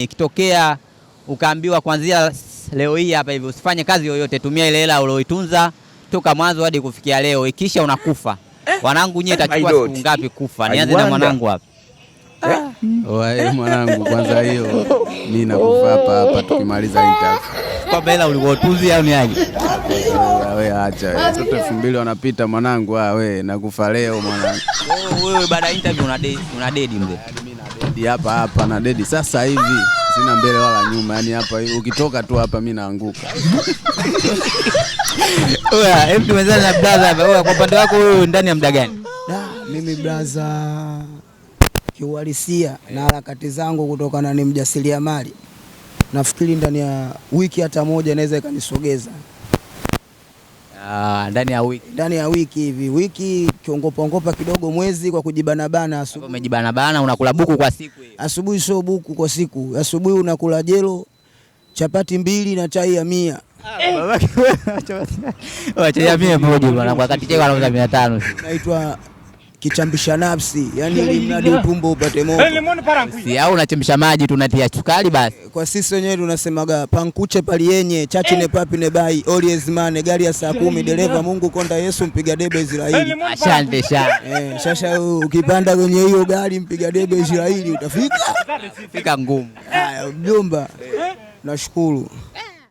Ikitokea ukaambiwa kuanzia leo hii hapa hivi usifanye kazi yoyote, tumia ile hela ulioitunza toka mwanzo hadi kufikia leo, ikisha unakufa. Wanangu nyie, itachukua siku ngapi kufa? Nianze na mwanangu hapa. Oe, mwanangu, kwanza hiyo mi nakufa hapa hapa tukimaliza interview. Kwamba hela uliotunzi au ni aje? We acha we. Watoto 2000 wanapita mwanangu, ah we nakufa leo mwanangu. Wewe baada ya interview una dedi mzee. Dedi hapa hapa na dedi sasa hivi, sina mbele wala nyuma, yani hapa ukitoka tu hapa mi naanguka. Oya, hebu tumezana na brother hapa. Oya, kwa upande wako wewe ndani ya muda gani? Da, mimi brother, kiuhalisia na harakati zangu kutokana ni mjasiriamali, nafikiri ndani ya wiki hata moja inaweza ikanisogeza. Ah, ndani ya wiki. Ndani ya wiki hivi, wiki kiongopa kidogo, mwezi kwa kujibanabana. Asubuhi Umejibana bana, unakula buku kwa siku hiyo. Asubuhi sio buku kwa siku, asubuhi unakula jelo chapati 2 na chai ya 100. Chai ya 100 moja bwana, kwa wakati chai wanauza 500. Naitwa kichambisha nafsi, yani ili mradi utumbo upate moto. Si au unachemsha maji tunatia sukari basi. Kwa sisi wenyewe tunasemaga pankuche palienye chachi ne papi ne bai always man, gari ya saa 10 dereva Mungu konda Yesu mpiga debe Israeli. Asante sana. Sasa ukipanda kwenye hiyo gari mpiga debe Israeli utafika. Fika ngumu. Haya mjomba. Nashukuru.